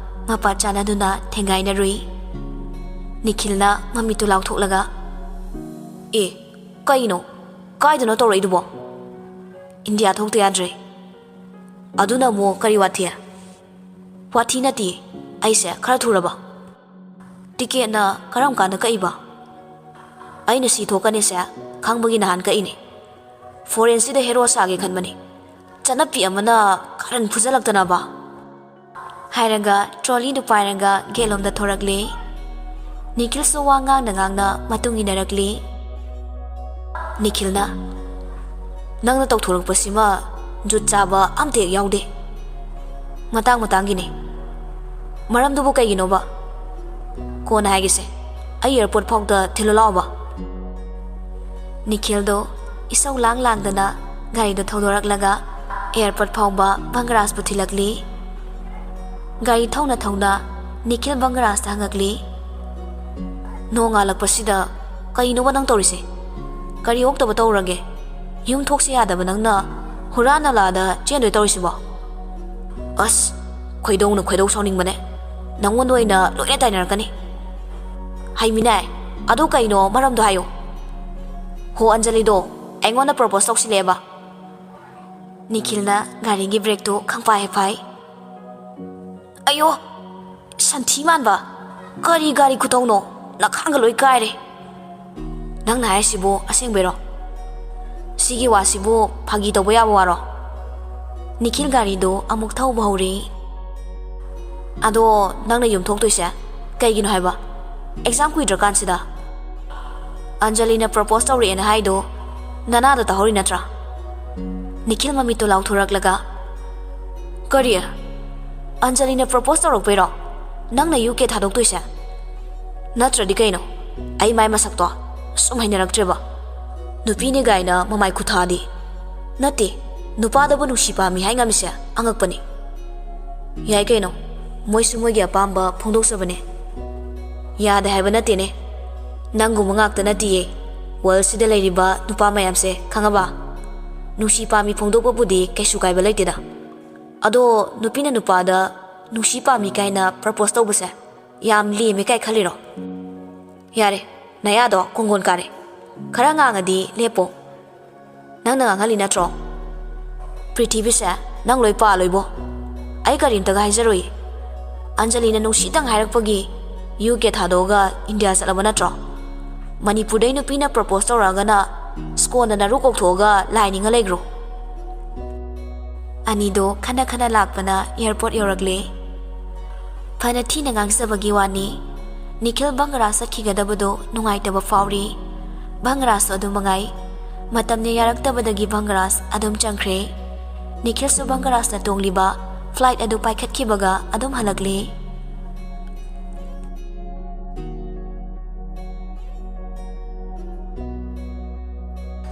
ꯃꯄꯥ ꯆꯥꯟꯅꯗꯨꯅ ꯊꯦꯡꯒꯥꯏꯅꯔꯨꯏ꯫ ꯅꯤꯈꯤꯜꯅ ꯃꯃꯤꯠꯇꯨ ꯂꯥꯎꯊꯣꯛꯂꯒ, "ꯑꯦ, ꯀꯩꯅꯣ? ꯀꯥꯏꯗꯅꯣ ꯇꯧꯔꯛꯏꯗꯨꯕꯣ? ꯏꯟꯗꯤꯌꯥ ꯊꯣꯛꯇ ꯌꯥꯗ꯭ꯔꯦ꯫" "ꯑꯗꯨꯅ ꯑꯃꯨꯛ ꯀꯔꯤ ꯋꯥꯊꯤ?" "ꯋꯥꯊꯤ ꯅꯠꯇꯦ, ꯑꯩꯁꯦ ꯈꯔ ꯊꯨꯔꯕ꯫ ꯇꯤꯀꯦꯠꯅ ꯀꯔꯝ ꯀꯥꯟꯗ ꯀꯛꯏꯕ?" "ꯑꯩꯅ ꯁꯤ ꯊꯣꯛꯀꯅꯤꯁꯦ ꯈꯪꯕꯒꯤ ꯅꯍꯥꯟ ꯀꯛꯏꯅꯦ꯫ ꯐꯣꯔꯦꯟꯁꯤꯗ ꯍꯦꯔꯣ ꯁꯥꯒꯦ ꯈꯟꯕꯅꯤ꯫ ꯆꯠꯅꯞꯄꯤ ꯑꯃꯅ ꯀꯥꯔꯟ ꯐꯨꯖꯜꯂꯛꯇꯅꯕ꯫" ꯍꯥꯏꯔꯒ ꯇ꯭ꯔꯣꯂꯤꯗꯨ ꯄꯥꯏꯔꯒ ꯒꯦꯠꯂꯣꯝꯗ ꯊꯣꯔꯛꯂꯦ꯫ ꯅꯤꯈꯤꯜꯁꯨ ꯋꯥ ꯉꯥꯡꯅ ꯉꯥꯡꯅ ꯃꯇꯨꯡ ꯏꯟꯅꯔꯛꯂꯦ꯫ ꯅꯤꯈꯤꯜꯅ, "ꯅꯪꯅ ꯇꯧꯊꯣꯔꯛꯄꯁꯤꯃ ꯖꯨꯠ ꯆꯥꯕ ꯑꯝꯇ ꯍꯦꯛ ꯌꯥꯎꯗꯦ꯫ ꯃꯇꯥꯡ ꯃꯇꯥꯡꯒꯤꯅꯦ꯫ ꯃꯔꯝꯗꯨꯕꯨ ꯀꯩꯒꯤꯅꯣꯕ?" "ꯀꯣꯟꯅ ꯍꯥꯏꯒꯦꯁꯦ, ꯑꯩ ꯑꯦꯌꯥꯔꯄꯣꯔꯠ ꯐꯥꯎꯗ ꯊꯤꯜꯂꯨ ꯂꯥꯛꯑꯣꯕ꯫" ꯅꯤꯈꯤꯜꯗꯣ ꯏꯁꯧ ꯂꯥꯡ ꯂꯥꯡꯗꯅ ꯒꯥꯔꯤꯗꯣ ꯊꯧꯗꯣꯔꯛꯂꯒ ꯑꯦꯌꯥꯔꯄꯣꯔꯠ ꯐꯥꯎꯕ ꯚꯪꯒꯔꯥꯖꯄꯨ ꯊꯤꯜꯂꯛꯂꯤ꯫ ꯒꯥꯔꯤ ꯊꯧꯅ ꯊꯧꯅ ꯅꯤꯈꯤꯜ ꯕꯪꯒꯔꯥꯖꯇ ꯍꯪꯉꯛꯂꯤ꯫ "ꯅꯣꯡꯉꯥꯜꯂꯛꯄꯁꯤꯗ ꯀꯩꯅꯣꯕ ꯅꯪ ꯇꯧꯔꯤꯁꯦ? ꯀꯔꯤ ꯑꯣꯛꯇꯕ ꯇꯧꯔꯒꯦ? ꯌꯨꯝ ꯊꯣꯛꯁꯤ ꯌꯥꯗꯕ ꯅꯪꯅ ꯍꯨꯔꯥꯟ ꯅꯂꯥꯗ ꯆꯦꯟꯗꯣꯏ ꯇꯧꯔꯤꯁꯤꯕꯣ?" "ꯑꯁ, ꯈꯣꯏꯗꯧꯅ ꯈꯣꯏꯗꯧ ꯁꯥꯎꯅꯤꯡꯕꯅꯦ꯫ ꯅꯪꯉꯣꯟꯗ ꯑꯣꯏꯅ ꯂꯣꯏꯅ ꯇꯥꯏꯅꯔꯛꯀꯅꯤ꯫ ꯍꯩꯃꯤꯅꯥꯏ, ꯑꯗꯨ ꯀꯩꯅꯣ ꯃꯔꯝꯗꯣ ꯍꯥꯏꯌꯨ꯫" "ꯍꯣ ꯑꯟꯖꯂꯤꯗꯣ ꯑꯩꯉꯣꯟꯗ ꯄ꯭ꯔꯣꯄꯣꯁ ꯇꯧꯁꯤꯜꯂꯛꯑꯦꯕ꯫" ꯅꯤꯈꯤꯜꯅ ꯒꯥꯔꯤꯒꯤ ꯕ꯭ꯔꯦꯛꯇꯨ ꯈꯪꯐꯥꯏ ꯍꯦꯛ ꯐꯥꯏ꯫ "ꯑꯌꯣ, ꯁꯟꯊꯤ ꯃꯥꯟꯕ! ꯀꯔꯤ ꯒꯥꯔꯤ ꯈꯨꯊꯧꯅꯣ? ꯅꯈꯥꯡꯒ ꯂꯣꯏ ꯀꯥꯏꯔꯦ꯫ ꯅꯪꯅ ꯍꯥꯏꯔꯤꯁꯤꯕꯨ ꯑꯁꯦꯡꯕꯩꯔꯣ? ꯁꯤꯒꯤ ꯋꯥꯁꯤꯕꯨ ꯐꯥꯒꯤ ꯇꯧꯕ ꯌꯥꯕ ꯋꯥꯔꯣ?" ꯅꯤꯈꯤꯜ ꯒꯥꯔꯤꯗꯨ ꯑꯃꯨꯛ ꯊꯧꯕ ꯍꯧꯔꯦ꯫ "ꯑꯗꯣ ꯅꯪꯅ ꯌꯨꯝ ꯊꯣꯛꯇꯣꯏꯁꯦ ꯀꯩꯒꯤꯅꯣ ꯍꯥꯏꯕ? ꯑꯦꯛꯖꯥꯝ ꯀꯨꯏꯗ꯭ꯔꯀꯥꯟꯁꯤꯗ꯫ ꯑꯟꯖꯂꯤꯅ ꯄ꯭ꯔꯣꯄꯣꯁ ꯇꯧꯔꯛꯑꯦꯅ ꯍꯥꯏꯗꯣ ꯅꯅꯥꯗ ꯇꯥꯍꯧꯔꯤ ꯅꯠꯇ꯭ꯔꯥ?" ꯅꯤꯈꯤꯜ ꯃꯃꯤꯠꯇꯨ ꯂꯥꯎꯊꯣꯔꯛꯂꯒ, "ꯀꯔꯤ? ꯑꯟꯖꯂꯤꯅ ꯄ꯭ꯔꯣꯄꯣꯁ ꯇꯧꯔꯛꯄꯩꯔꯣ ꯅꯪꯅ ꯌꯨ ꯀꯦ ꯊꯥꯗꯣꯛꯇꯣꯏꯁꯦ? ꯅꯠꯇ꯭ꯔꯗꯤ ꯀꯩꯅꯣ, ꯑꯩ ꯃꯥꯏ ꯃꯁꯛꯇꯣ ꯁꯨꯝ ꯍꯩꯅꯔꯛꯇ꯭ꯔꯦꯕ꯫ ꯅꯨꯄꯤꯅꯤ ꯒꯥꯏꯅ ꯃꯃꯥꯏ ꯈꯨꯊꯥꯗꯤ꯫ ꯅꯠꯇꯦ, ꯅꯨꯄꯥꯗꯕꯨ ꯅꯨꯡꯁꯤ ꯄꯥꯝꯃꯤ ꯍꯥꯏ ꯉꯝꯃꯤꯁꯦ ꯑꯉꯛꯄꯅꯤ꯫ ꯌꯥꯏ ꯀꯩꯅꯣ, ꯃꯣꯏꯁꯨ ꯃꯣꯏꯒꯤ ꯑꯄꯥꯝꯕ ꯐꯣꯡꯗꯣꯛꯆꯕꯅꯦ꯫ ꯌꯥꯗꯦ ꯍꯥꯏꯕ ꯅꯠꯇꯦꯅꯦ꯫ ꯅꯪꯒꯨꯝꯕ ꯉꯥꯛꯇ ꯅꯠꯇꯤꯌꯦ ꯋꯥꯔꯜꯁꯤꯗ ꯂꯩꯔꯤꯕ ꯅꯨꯄꯥ ꯃꯌꯥꯝꯁꯦ, ꯈꯪꯉꯕ? ꯅꯨꯡꯁꯤ ꯄꯥꯝꯃꯤ ꯐꯣꯡꯗꯣꯛꯄꯕꯨꯗꯤ ꯀꯩꯁꯨ ꯀꯥꯏꯕ ꯂꯩꯇꯦꯗ꯫ ꯑꯗꯣ ꯅꯨꯄꯤꯅ ꯅꯨꯄꯥꯗ ꯅꯨꯡꯁꯤ ꯄꯥꯝꯃꯤ ꯀꯥꯏꯅ ꯄ꯭ꯔꯄꯣꯁ ꯇꯧꯕꯁꯦ ꯌꯥꯝ ꯂꯦꯝꯃꯦ ꯀꯥꯏ ꯈꯜꯂꯤꯔꯣ? ꯌꯥꯔꯦ, ꯅꯌꯥꯗꯣ ꯀꯣꯡꯒꯣꯟ ꯀꯥꯔꯦ꯫ ꯈꯔ ꯉꯥꯡꯉꯗꯤ ꯂꯦꯞꯄꯣ꯫ ꯅꯪꯅ ꯉꯥꯡꯍꯜꯂꯤ ꯅꯠꯇ꯭ꯔꯣ? ꯄ꯭ꯔꯤꯊꯤꯕꯤꯁꯦ ꯅꯪ ꯂꯣꯏ ꯄꯥꯜꯂꯣꯏꯕꯣ꯫ ꯑꯩ ꯀꯔꯤꯝꯇꯒ ꯍꯥꯏꯖꯔꯣꯏ꯫ ꯑꯟꯖꯂꯤꯅ ꯅꯨꯡꯁꯤꯇꯪ ꯍꯥꯏꯔꯛꯄꯒꯤ ꯌꯨ ꯀꯦ ꯊꯥꯗꯣꯛꯑꯒ ꯏꯟꯗꯤꯌꯥ ꯆꯠꯂꯕ ꯅꯠꯇ꯭ꯔꯣ? ꯃꯅꯤꯄꯨꯔꯗꯩ ꯅꯨꯄꯤꯅ ꯄ꯭ꯔꯄꯣꯁ ꯇꯧꯔꯛꯑꯒꯅ ꯁ꯭ꯀꯣꯟꯗ ꯅꯔꯨ ꯀꯣꯛꯊꯣꯛꯑꯒ ꯂꯥꯏ ꯅꯤꯡꯉ ꯂꯩꯈ꯭ꯔꯣ꯫ ꯑꯅꯤꯗꯣ ꯈꯟꯅ ꯈꯟꯅ ꯂꯥꯛꯄꯅ ꯑꯦꯌꯥꯔꯄꯣꯔꯠ ꯌꯧꯔꯛꯂꯦ꯫ ꯐꯅ ꯊꯤꯅ ꯉꯥꯡꯖꯕꯒꯤ ꯋꯥꯅꯤ, ꯅꯤꯈꯤꯜ ꯚꯪꯒꯔꯥꯖ ꯆꯠꯈꯤꯒꯗꯕꯗꯣ ꯅꯨꯡꯉꯥꯏꯇꯕ ꯐꯥꯎꯔꯤ꯫ ꯚꯪꯒꯔꯥꯖꯁꯨ ꯑꯗꯨ ꯃꯉꯥꯏ꯫ ꯃꯇꯝꯅ ꯌꯥꯔꯛꯇꯕꯗꯒꯤ ꯚꯪꯒꯔꯥꯖ ꯑꯗꯨꯝ ꯆꯪꯈ꯭ꯔꯦ꯫ ꯅꯤꯈꯤꯜꯁꯨ ꯚꯪꯒꯔꯥꯖꯅ ꯇꯣꯡꯂꯤꯕ ꯐ꯭ꯂꯥꯏꯠ ꯑꯗꯨ ꯄꯥꯏꯈꯠꯈꯤꯕꯒ ꯑꯗꯨꯝ ꯍꯜꯂꯛꯂꯦ꯫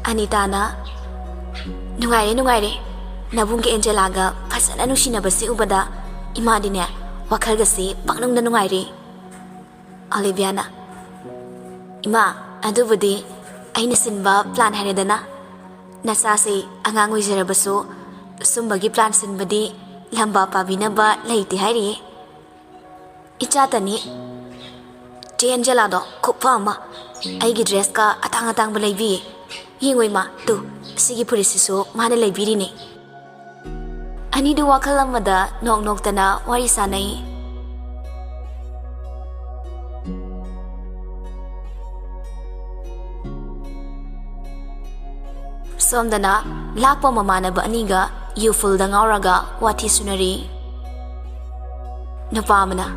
ꯑꯅꯤꯇꯥꯅ, "ꯅꯨꯡꯉꯥꯏꯔꯦ, ꯅꯨꯡꯉꯥꯏꯔꯦ꯫ ꯅꯕꯨꯡꯒ ꯑꯦꯟꯖꯦꯂꯥꯒ ꯐꯖꯅ ꯅꯨꯡꯁꯤꯅꯕꯁꯤ ꯎꯕꯗ ꯏꯃꯥꯗꯤꯅꯦ ꯋꯥꯈꯜꯒꯁꯤ ꯄꯪꯅꯨꯡꯗ ꯅꯨꯡꯉꯥꯏꯔꯤ꯫ ꯑꯣꯂꯤꯚꯤꯌꯥꯅ, "ꯏꯃꯥ, ꯑꯗꯨꯕꯨꯗꯤ ꯑꯩꯅ ꯁꯤꯟꯕ ꯄ꯭ꯂꯥꯟ ꯍꯥꯏꯔꯦꯗꯅ꯫ ꯅꯆꯥꯁꯤ ꯑꯉꯥꯡ ꯑꯣꯏꯖꯔꯕꯁꯨ ꯁꯨꯝꯕꯒꯤ ꯄ꯭ꯂꯥꯟ ꯁꯤꯟꯕꯗꯤ ꯂꯝꯕꯥ ꯄꯥꯕꯤꯅꯕ ꯂꯩꯇꯦ ꯍꯥꯏꯔꯤꯌꯦ꯫ ꯏꯆꯥꯇꯅꯤ꯫ ꯆꯦ ꯑꯦꯟꯖꯦꯂꯥꯗꯣ ꯈꯨꯐ ꯑꯃ꯫ ꯑꯩꯒꯤ ꯗ꯭ꯔꯦꯁꯀ ꯑꯇꯥꯡ ꯑꯇꯥꯡꯕ ꯂꯩꯕꯤꯌꯦ꯫ ꯌꯦꯡꯉꯣ ꯏꯃꯥ, ꯇꯨ, ꯁꯤꯒꯤ ꯐꯨꯔꯤꯠꯁꯤꯁꯨ ꯃꯥꯅ ꯂꯩꯕꯤꯔꯤꯅꯦ꯫" ꯑꯅꯤꯗꯨ ꯋꯥꯈꯜ ꯑꯃꯗ ꯅꯣꯛ ꯅꯣꯛꯇꯅ ꯋꯥꯔꯤ ꯁꯥꯟꯅꯩ꯫ ꯁꯣꯝꯗꯅ ꯂꯥꯛꯄ ꯃꯃꯥꯟꯅꯕ ꯑꯅꯤꯒ ꯌꯨꯐꯨꯜꯗ ꯉꯥꯎꯔꯒ ꯋꯥꯊꯤ ꯁꯨꯅꯔꯤ꯫ ꯅꯨꯄꯥ ꯑꯃꯅ,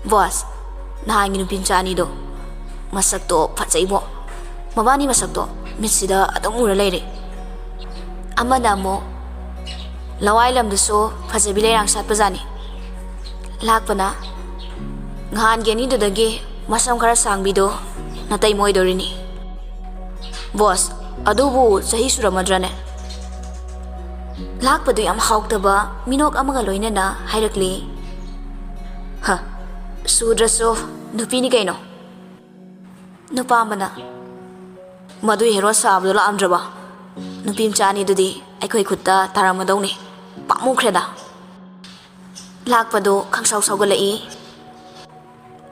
"ꯕꯣꯁ, ꯅꯍꯥꯟꯒꯤ ꯅꯨꯄꯤ ꯃꯆꯥ ꯑꯅꯤꯗꯣ ꯃꯁꯛꯇꯣ ꯐꯖꯩꯕꯣ꯫ ꯃꯕꯥꯅꯤ ꯃꯁꯛꯇꯣ ꯃꯤꯠꯁꯤꯗ ꯑꯗꯨꯝ ꯎꯔ ꯂꯩꯔꯦ꯫" ꯑꯃꯅ ꯑꯃꯨꯛ, "ꯂꯋꯥꯏ ꯂꯝꯗꯁꯨ ꯐꯖꯕꯤ ꯂꯩꯔꯥꯡ ꯁꯥꯠꯄꯖꯥꯠꯅꯤ꯫" ꯂꯥꯛꯄꯅ, "ꯅꯍꯥꯟꯒꯤ ꯑꯅꯤꯗꯨꯗꯒꯤ ꯃꯁꯝ ꯈꯔ ꯁꯥꯡꯕꯤꯗꯣ ꯅꯇꯩꯃ ꯑꯣꯏꯗꯣꯔꯤꯅꯤ꯫" "ꯕꯣꯁ, ꯑꯗꯨꯕꯨ ꯆꯍꯤ ꯁꯨꯔꯝꯃꯗ꯭ꯔꯅꯦ?" ꯂꯥꯛꯄꯗꯨ ꯌꯥꯝ ꯍꯥꯎꯇꯕ ꯃꯤꯅꯣꯛ ꯑꯃꯒ ꯂꯣꯏꯅꯅ ꯍꯥꯏꯔꯛꯂꯤ꯫ "ꯍ, ꯁꯨꯗ꯭ꯔꯁꯨ ꯅꯨꯄꯤꯅꯤ ꯀꯩꯅꯣ꯫" ꯅꯨꯄꯥ ꯑꯃꯅ, "ꯃꯗꯨꯏ ꯍꯦꯔꯣ ꯁꯥꯕꯗꯣ ꯂꯥꯛꯑꯝꯗ꯭ꯔꯕ? ꯅꯨꯄꯤ ꯃꯆꯥ ꯑꯅꯤꯗꯨꯗꯤ ꯑꯩꯈꯣꯏ ꯈꯨꯠꯇ ꯇꯥꯔꯝꯃꯗꯧꯅꯤ꯫ ꯄꯥꯝꯃꯨꯈ꯭ꯔꯦꯗ꯫" ꯂꯥꯛꯄꯗꯣ ꯈꯪꯁꯥꯎ ꯁꯥꯎꯒꯠꯂꯛꯏ꯫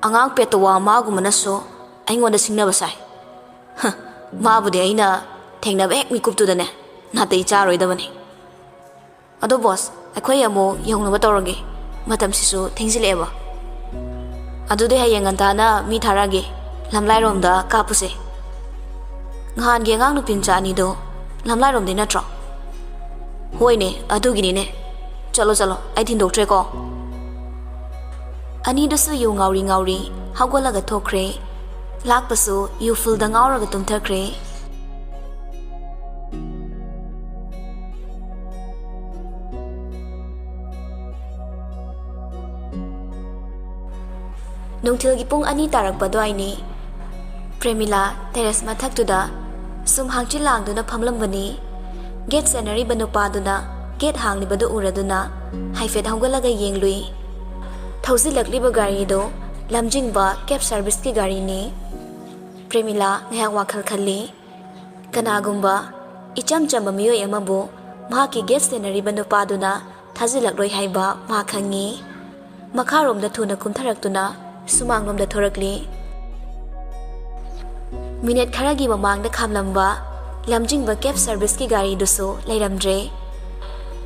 "ꯑꯉꯥꯡ ꯄꯦꯇꯋꯥ ꯃꯥꯒꯨꯝꯕꯅꯁꯨ ꯑꯩꯉꯣꯟꯗ ꯁꯤꯡꯅꯕ ꯁꯥꯏ꯫ ꯍ, ꯃꯥꯕꯨꯗꯤ ꯑꯩꯅ ꯊꯦꯡꯅꯕ ꯍꯦꯛ ꯃꯤꯀꯨꯞꯇꯨꯗꯅꯦ ꯅꯥꯇꯩ ꯆꯥꯔꯣꯏꯗꯕꯅꯤ꯫ ꯑꯗꯣ ꯕꯣꯁ, ꯑꯩꯈꯣꯏ ꯑꯃꯨꯛ ꯌꯧꯅꯕ ꯇꯧꯔꯒꯦ꯫ ꯃꯇꯝꯁꯤꯁꯨ ꯊꯦꯡꯖꯤꯜꯂꯛꯑꯦꯕ꯫ ꯑꯗꯨꯗꯤ ꯍꯌꯦꯡ ꯉꯟꯇꯥꯅ ꯃꯤ ꯊꯥꯔꯛꯑꯒꯦ ꯂꯝꯂꯥꯏꯔꯣꯝꯗ ꯀꯥꯞꯄꯨꯁꯦ꯫ ꯅꯍꯥꯟꯒꯤ ꯑꯉꯥꯡ ꯅꯨꯄꯤ ꯃꯆꯥ ꯑꯅꯤꯗꯣ ꯂꯝꯂꯥꯏꯔꯣꯝꯗꯩ ꯅꯠꯇ꯭ꯔꯣ?" "ꯍꯣꯏꯅꯦ, ꯑꯗꯨꯒꯤꯅꯤꯅꯦ꯫ ꯆꯠꯂꯣ, ꯆꯠꯂꯣ, ꯑꯩ ꯊꯤꯟꯗꯣꯛꯇ꯭ꯔꯦꯀꯣ꯫" ꯑꯅꯤꯗꯨꯁꯨ ꯌꯨ ꯉꯥꯎꯔꯤ ꯉꯥꯎꯔꯤ ꯍꯧꯒꯠꯂꯒ ꯊꯣꯛꯈ꯭ꯔꯦ꯫ ꯂꯥꯛꯄꯁꯨ ꯌꯨ ꯐꯨꯜꯗ ꯉꯥꯎꯔꯒ ꯇꯨꯝꯊꯈ꯭ꯔꯦ꯫ ꯅꯨꯡꯊꯤꯜꯒꯤ ꯄꯨꯡ ꯑꯅꯤ ꯇꯥꯔꯛꯄ ꯑꯗꯨꯋꯥꯏꯅꯤ꯫ ꯄ꯭ꯔꯦꯃꯤꯂꯥ ꯇꯦꯔꯦꯁ ꯃꯊꯛꯇꯨꯗ ꯁꯨꯝ ꯍꯥꯡꯆꯤꯠ ꯂꯥꯡꯗꯨꯅ ꯐꯝꯂꯝꯕꯅꯤ꯫ ꯒꯦꯠ ꯁꯦꯟꯅꯔꯤꯕ ꯅꯨꯄꯥꯗꯨꯅ ꯒꯦꯠ ꯍꯥꯡꯂꯤꯕꯗꯨ ꯎꯔꯗꯨꯅ ꯍꯥꯏꯐꯦꯠ ꯍꯧꯒꯠꯂꯒ ꯌꯦꯡꯂꯨꯏ꯫ ꯊꯧꯖꯤꯜꯂꯛꯂꯤꯕ ꯒꯥꯔꯤꯗꯨ ꯂꯝꯖꯤꯡꯕ cab serviceꯀꯤ ꯒꯥꯔꯤꯅꯤ꯫ ꯄ꯭ꯔꯦꯃꯤꯂꯥ ꯉꯥꯏꯍꯥꯛ ꯋꯥꯈꯜ ꯈꯜꯂꯤ꯫ ꯀꯅꯥꯒꯨꯝꯕ ꯏꯆꯝ ꯆꯝꯕ ꯃꯤꯑꯣꯏ ꯑꯃꯕꯨ ꯃꯍꯥꯛꯀꯤ ꯒꯦꯁ ꯁꯦꯟꯅꯔꯤꯕ ꯅꯨꯄꯥꯗꯨꯅ ꯊꯥꯖꯤꯜꯂꯛꯂꯣꯏ ꯍꯥꯏꯕ ꯃꯥ ꯈꯪꯉꯤ꯫ ꯃꯈꯥꯔꯣꯝꯗ ꯊꯨꯅ ꯀꯨꯝꯊꯔꯛꯇꯨꯅ ꯁꯨꯃꯥꯡꯂꯣꯝꯗ ꯊꯣꯔꯛꯂꯤ꯫ ꯃꯤꯅꯤꯠ ꯈꯔꯒꯤ ꯃꯃꯥꯡꯗ ꯈꯥꯝꯂꯝꯕ ꯂꯝꯖꯤꯡꯕ cab serviceꯀꯤ ꯒꯥꯔꯤꯗꯨꯁꯨ ꯂꯩꯔꯝꯗ꯭ꯔꯦ꯫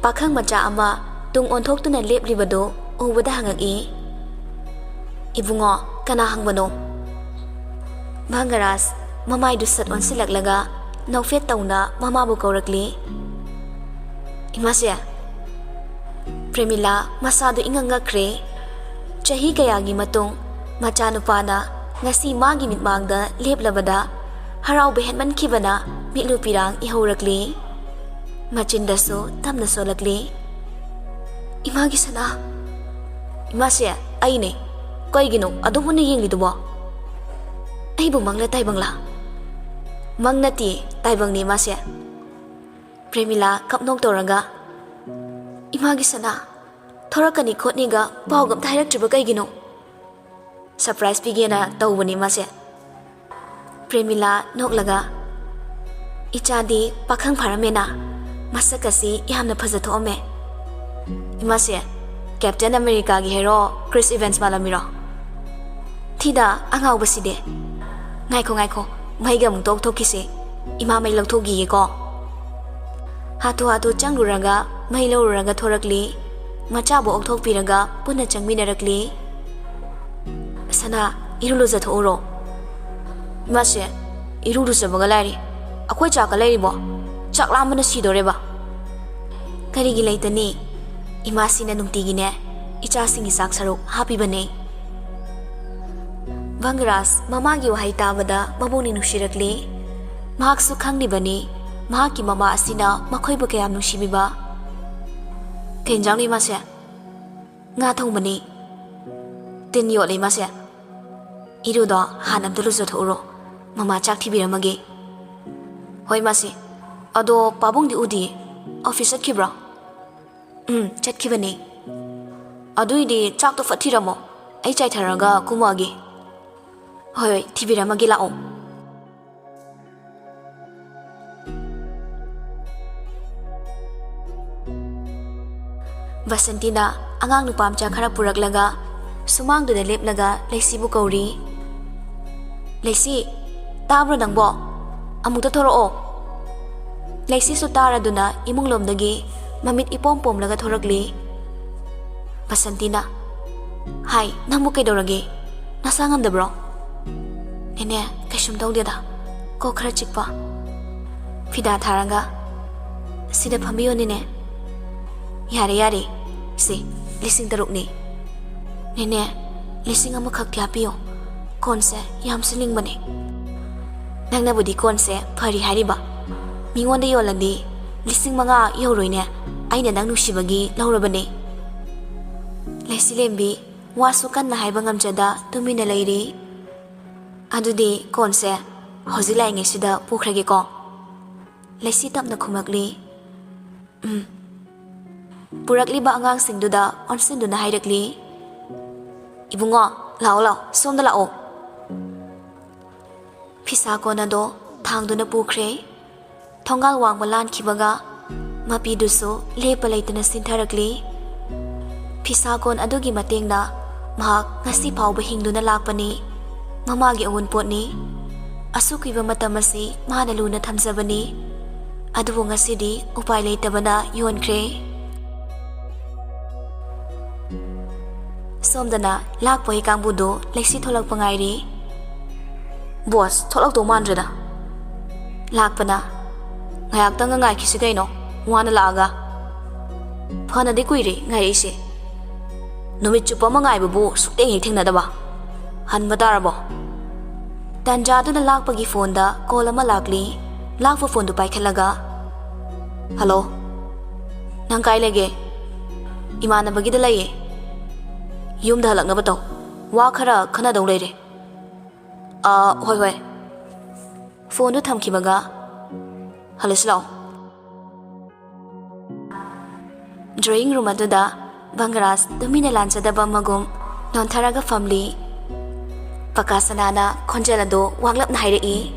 ꯄꯥꯈꯪ ꯃꯆꯥ ꯑꯃ ꯇꯨꯡ ꯑꯣꯟꯊꯣꯛꯇꯨꯅ ꯂꯦꯞꯂꯤꯕꯗꯨ ꯎꯕꯗ ꯍꯪꯉꯛꯏ, "ꯏꯕꯨꯡꯉꯣ, ꯀꯅꯥ ꯍꯪꯕꯅꯣ?" ꯚꯪꯒꯔꯥꯖ ꯃꯃꯥꯏꯗꯨ ꯁꯠ ꯑꯣꯟꯁꯤꯜꯂꯛꯂꯒ ꯅꯣꯛꯐꯦꯠ ꯇꯧꯅ ꯃꯃꯥꯕꯨ ꯀꯧꯔꯛꯂꯤ꯫ "ꯏꯃꯥꯁꯦ!" ꯄ꯭ꯔꯦꯃꯤꯂꯥ ꯃꯁꯥꯗꯨ ꯏꯉꯛ ꯉꯛꯈ꯭ꯔꯦ꯫ ꯆꯍꯤ ꯀꯌꯥꯒꯤ ꯃꯇꯨꯡ ꯃꯆꯥꯅꯨꯄꯥꯅ ꯉꯁꯤ ꯃꯥꯒꯤ ꯃꯤꯠꯃꯥꯡꯗ ꯂꯦꯞꯂꯕꯗ ꯍꯔꯥꯎꯕ ꯍꯦꯟꯃꯟꯈꯤꯕꯅ ꯃꯤꯠꯂꯨ ꯄꯤꯔꯥꯡ ꯏꯍꯧꯔꯛꯂꯤ꯫ ꯃꯆꯤꯟꯗꯁꯨ ꯇꯞꯅ ꯁꯣꯜꯂꯛꯂꯤ, "ꯏꯃꯥꯒꯤ ꯁꯅꯥ!" "ꯏꯃꯥꯁꯦ, ꯑꯩꯅꯦ꯫ ꯀꯩꯒꯤꯅꯣ ꯑꯗꯨꯝ ꯃꯨꯟꯅ ꯌꯦꯡꯂꯤꯗꯨꯕꯣ? ꯑꯩꯕꯨ ꯃꯪꯂ ꯇꯥꯏꯕꯪꯂ?" "ꯃꯪ ꯅꯠꯇꯦ, ꯇꯥꯏꯕꯪꯅꯦ ꯏꯃꯥꯁꯦ꯫" ꯄ꯭ꯔꯦꯃꯤꯂꯥ ꯀꯞꯅꯣꯛ ꯇꯧꯔꯒ, "ꯏꯃꯥꯒꯤ ꯁꯅꯥ, ꯊꯣꯔꯛꯀꯅꯤ ꯈꯣꯠꯅꯤꯒ ꯄꯥꯎꯒ ꯑꯝꯇ ꯍꯥꯏꯔꯛꯇ꯭ꯔꯤꯕ ꯀꯩꯒꯤꯅꯣ?" "Surprise ꯄꯤꯒꯦꯅ ꯇꯧꯕꯅꯤ ꯃꯥꯁꯦ꯫" ꯄ꯭ꯔꯦꯃꯤꯂꯥ ꯅꯣꯛꯂꯒ, "ꯏꯆꯥꯗꯤ ꯄꯥꯈꯪ ꯐꯥꯔꯝꯃꯦꯅ, ꯃꯁꯛ ꯑꯁꯤ ꯌꯥꯝꯅ ꯐꯖꯊꯣꯛꯑꯝꯃꯦ꯫" "ꯏꯃꯥꯁꯦ, Captain Americaꯒꯤ hero Chris Evans ꯃꯥꯜꯂꯝꯃꯤꯔꯣ?" "ꯊꯤꯗ, ꯑꯉꯥꯎꯕꯁꯤꯗꯤ꯫ ꯉꯥꯏꯈꯣ, ꯉꯥꯏꯈꯣ, ꯃꯩꯒ ꯑꯃꯨꯛꯇ ꯑꯣꯛꯊꯣꯛꯈꯤꯁꯦ꯫ ꯏꯃꯥ ꯃꯩ ꯂꯧꯊꯣꯛꯈꯤꯒꯦꯀꯣ꯫" ꯍꯥꯊꯨ ꯍꯥꯊꯨ ꯆꯪꯂꯨꯔꯒ ꯃꯩ ꯂꯧꯔꯨꯔꯒ ꯊꯣꯔꯛꯂꯤ꯫ ꯃꯆꯥꯕꯨ ꯑꯣꯛꯊꯣꯛꯄꯤꯔꯒ ꯄꯨꯟꯅ ꯆꯪꯃꯤꯟꯅꯔꯛꯂꯤ꯫ "ꯁꯅꯥ, ꯏꯔꯨ ꯂꯨꯖꯊꯣꯛꯎꯔꯣ꯫" "ꯏꯃꯥꯁꯦ, ꯏꯔꯨ ꯂꯨꯖꯕꯒ ꯂꯥꯏꯔꯤ꯫ ꯑꯩꯈꯣꯏ ꯆꯥꯛꯀ ꯂꯩꯔꯤꯕꯣ? ꯆꯥꯛ ꯂꯥꯝꯕꯅ ꯁꯤꯗꯣꯔꯦꯕ꯫" "ꯀꯔꯤꯒꯤ ꯂꯩꯇꯅꯤ? ꯏꯃꯥꯁꯤꯅ ꯅꯨꯡꯇꯤꯒꯤꯅꯦ ꯏꯆꯥꯁꯤꯡꯒꯤ ꯆꯥꯛ ꯁꯔꯨꯛ ꯍꯥꯞꯄꯤꯕꯅꯦ꯫" ꯚꯪꯒꯔꯥꯖ ꯃꯃꯥꯒꯤ ꯋꯥꯍꯩ ꯇꯥꯕꯗ ꯃꯕꯨꯛꯅꯤꯡ ꯅꯨꯡꯁꯤꯔꯛꯂꯤ꯫ ꯃꯍꯥꯛꯁꯨ ꯈꯪꯂꯤꯕꯅꯤ ꯃꯍꯥꯛꯀꯤ ꯃꯃꯥ ꯑꯁꯤꯅ ꯃꯈꯣꯏꯕꯨ ꯀꯌꯥꯝ ꯅꯨꯡꯁꯤꯕꯤꯕ꯫ "ꯀꯩ ꯌꯦꯟꯖꯥꯡꯅꯣ ꯏꯃꯥꯁꯦ?" "ꯉꯥ ꯊꯣꯡꯕꯅꯤ꯫" "ꯇꯤꯟ ꯌꯣꯠꯂꯦ ꯏꯃꯥꯁꯦ꯫ ꯏꯔꯨꯗꯣ ꯍꯥꯟꯅ ꯑꯝꯇ ꯂꯨꯖꯊꯣꯛꯎꯔꯣ꯫ ꯃꯃꯥ ꯆꯥꯛ ꯊꯤꯕꯤꯔꯝꯃꯒꯦ꯫" "ꯍꯣꯏ ꯏꯃꯥꯁꯦ꯫ ꯑꯗꯣ ꯄꯥꯕꯨꯡꯗꯤ ꯎꯗꯤꯌꯦ꯫ ꯑꯣꯐꯤꯁ ꯆꯠꯈꯤꯕ꯭ꯔꯣ?" "ꯎꯝ, ꯆꯠꯈꯤꯕꯅꯦ꯫" ꯑꯗꯨꯏꯗꯤ ꯆꯥꯛꯇꯣ ꯐꯠ ꯊꯤꯔꯝꯃꯣ꯫ ꯑꯩ ꯆꯥꯏꯊꯔꯒ ꯀꯨꯝꯃꯛꯑꯒꯦ꯫ ꯍꯣꯏ, ꯍꯣꯏ, ꯊꯤꯕꯤꯔꯝꯃꯒꯦ, ꯂꯥꯛꯑꯣ꯫ ꯕꯁꯟꯇꯤꯅ ꯑꯉꯥꯡ ꯅꯨꯄꯥ ꯃꯆꯥ ꯈꯔ ꯄꯨꯔꯛꯂꯒ ꯁꯨꯃꯥꯡꯗꯨꯗ ꯂꯦꯞꯂꯒ ꯂꯩꯁꯤꯕꯨ ꯀꯧꯔꯤ꯫ "ꯂꯩꯁꯤ, ꯇꯥꯕ꯭ꯔꯣ ꯅꯪꯕꯣ? ꯑꯃꯨꯛꯇ ꯊꯣꯔꯛꯑꯣ꯫" ꯂꯩꯁꯤꯁꯨ ꯇꯥꯔꯗꯨꯅ ꯏꯃꯨꯡꯂꯣꯝꯗꯒꯤ ꯃꯃꯤꯠ ꯏꯄꯣꯝ ꯄꯣꯝꯂꯒ ꯊꯣꯔꯛꯂꯤ꯫ ꯕꯁꯟꯇꯤꯅ, "ꯍꯥꯏ, ꯅꯪꯕꯨ ꯀꯩꯗꯧꯔꯒꯦ? ꯅꯁꯥ ꯉꯝꯗꯕ꯭ꯔꯣ?" "ꯅꯦꯅꯦ, ꯀꯩꯁꯨꯝ ꯇꯧꯗꯦꯗ, ꯀꯣꯛ ꯈꯔ ꯆꯤꯛꯄ꯫" ꯐꯤꯗꯥ ꯊꯥꯔꯒ, "ꯁꯤꯗ ꯐꯝꯕꯤꯌꯣ ꯅꯦꯅꯦ꯫" "ꯌꯥꯔꯦ, ꯌꯥꯔꯦ, ꯁꯤ ꯂꯤꯁꯤꯡ ꯇꯔꯨꯛꯅꯤ꯫ ꯅꯦꯅꯦ, ꯂꯤꯁꯤꯡ ꯑꯃꯈꯛꯇꯤ ꯍꯥꯞꯄꯤꯌꯣ, ꯀꯣꯟꯁꯦ ꯌꯥꯝ ꯁꯤꯠꯅꯤꯡꯕꯅꯦ꯫" "ꯅꯪꯅꯕꯨꯗꯤ ꯀꯣꯟꯁꯦ ꯐꯔꯤ ꯍꯥꯏꯔꯤꯕ, ꯃꯤꯉꯣꯟꯗ ꯌꯣꯜꯂꯗꯤ ꯂꯤꯁꯤꯡ ꯃꯉꯥ ꯌꯧꯔꯣꯏꯅꯦ, ꯑꯩꯅ ꯅꯪ ꯅꯨꯡꯁꯤꯕꯒꯤ ꯂꯧꯔꯕꯅꯦ꯫" ꯂꯩꯁꯤꯂꯦꯝꯕꯤ ꯋꯥꯁꯨ ꯀꯟꯅ ꯍꯥꯏꯕ ꯉꯝꯖꯗ ꯇꯨꯃꯤꯟꯅ ꯂꯩꯔꯤ꯫ "ꯑꯗꯨꯗꯤ ꯀꯣꯟꯁꯦ ꯍꯧꯖꯤꯛ ꯂꯥꯛꯏꯉꯩꯁꯤꯗ ꯄꯨꯈ꯭ꯔꯒꯦꯀꯣ꯫" ꯂꯩꯁꯤ ꯇꯞꯅ ꯈꯨꯝꯂꯛꯂꯤ꯫ "ꯎꯝ꯫" ꯄꯨꯔꯛꯂꯤꯕ ꯑꯉꯥꯡꯁꯤꯡꯗꯨꯗ ꯑꯣꯟꯁꯤꯟꯗꯨꯅ ꯍꯥꯏꯔꯛꯂꯤ, "ꯏꯕꯨꯡꯉꯣ, ꯂꯥꯛꯑꯣ, ꯂꯥꯛꯑꯣ, ꯁꯣꯝꯗ ꯂꯥꯛꯑꯣ꯫" ꯐꯤꯁꯥ ꯀꯣꯟ ꯑꯗꯣ ꯊꯥꯡꯗꯨꯅ ꯄꯨꯈ꯭ꯔꯦ꯫ ꯊꯣꯡꯒꯥꯜ ꯋꯥꯡꯃ ꯂꯥꯟꯈꯤꯕꯒ ꯃꯄꯤꯗꯨꯁꯨ ꯂꯦꯞꯄ ꯂꯩꯇꯅ ꯆꯤꯟꯊꯔꯛꯂꯤ꯫ ꯐꯤꯁꯥ ꯀꯣꯟ ꯑꯗꯨꯒꯤ ꯃꯇꯦꯡꯅ ꯃꯍꯥꯛ ꯉꯁꯤ ꯐꯥꯎꯕ ꯍꯤꯡꯗꯨꯅ ꯂꯥꯛꯄꯅꯤ꯫ ꯃꯃꯥꯒꯤ ꯑꯋꯨꯟꯄꯣꯠꯅꯤ꯫ ꯑꯁꯨꯛ ꯀꯨꯏꯕ ꯃꯇꯝ ꯑꯁꯤ ꯃꯥꯅ ꯂꯨꯅ ꯊꯝꯖꯕꯅꯤ꯫ ꯑꯗꯨꯕꯨ ꯉꯁꯤꯗꯤ ꯎꯄꯥꯏ ꯂꯩꯇꯕꯅ ꯌꯣꯟꯈ꯭ꯔꯦ꯫ ꯁꯣꯝꯗꯅ ꯂꯥꯛꯄꯒꯤ ꯀꯥꯡꯕꯨꯗꯨ ꯂꯩꯁꯤ ꯊꯣꯛꯂꯛꯄ ꯉꯥꯏꯔꯤ꯫ "ꯕꯣꯁ, ꯊꯣꯛꯂꯛꯇꯧ ꯃꯥꯟꯗ꯭ꯔꯦꯗ꯫" ꯂꯥꯛꯄꯅ, "ꯉꯥꯏꯍꯥꯛꯇꯪꯒ ꯉꯥꯏꯈꯤꯁꯤ ꯀꯩꯅꯣ, ꯋꯥꯅ ꯂꯥꯛꯑꯒ꯫" "ꯐꯅꯗꯤ ꯀꯨꯏꯔꯦ ꯉꯥꯏꯔꯛꯏꯁꯦ꯫ ꯅꯨꯃꯤꯠ ꯆꯨꯞꯄ ꯑꯃ ꯉꯥꯏꯕꯕꯨ ꯁꯨꯛꯊꯦꯡ ꯍꯦꯛ ꯊꯦꯡꯅꯗꯕ꯫ ꯍꯟꯕ ꯇꯥꯔꯕꯣ?" ꯇꯟꯖꯥꯗꯨꯅ ꯂꯥꯛꯄꯒꯤ ꯐꯣꯟꯗ ꯀꯣꯜ ꯑꯃ ꯂꯥꯛꯂꯤ꯫ ꯂꯥꯛꯄ ꯐꯣꯟꯗꯨ ꯄꯥꯏꯈꯠꯂꯒ, "ꯍꯜꯂꯣ, ꯅꯪ ꯀꯥꯏ ꯂꯩꯒꯦ?" "ꯏꯃꯥꯟꯅꯕꯒꯤꯗ ꯂꯩꯌꯦ꯫ ꯌꯨꯝꯗ ꯍꯜꯂꯛꯅꯕ ꯇꯧ꯫ ꯋꯥ ꯈꯔ ꯈꯟꯅꯗꯧ ꯂꯩꯔꯦ꯫" "ꯑꯥ, ꯍꯣꯏ, ꯍꯣꯏ꯫" ꯐꯣꯟꯗꯨ ꯊꯝꯈꯤꯕꯒ, "ꯍꯜꯂꯁꯤ ꯂꯥꯛꯑꯣ꯫" ꯗ꯭ꯔꯣꯌꯤꯡ ꯔꯨꯝ ꯑꯗꯨꯗ ꯕꯪꯒꯔꯥꯖ ꯇꯨꯃꯤꯟꯅ ꯂꯥꯟꯖꯗꯕ ꯑꯃꯒꯨꯝ ꯅꯣꯟꯊꯔꯒ ꯐꯝꯂꯤ꯫ ꯄꯀꯥꯁꯅꯥꯅ ꯈꯣꯟꯖꯦꯜ ꯑꯗꯨ ꯋꯥꯡꯂꯞꯅ ꯍꯥꯏꯔꯛꯏ,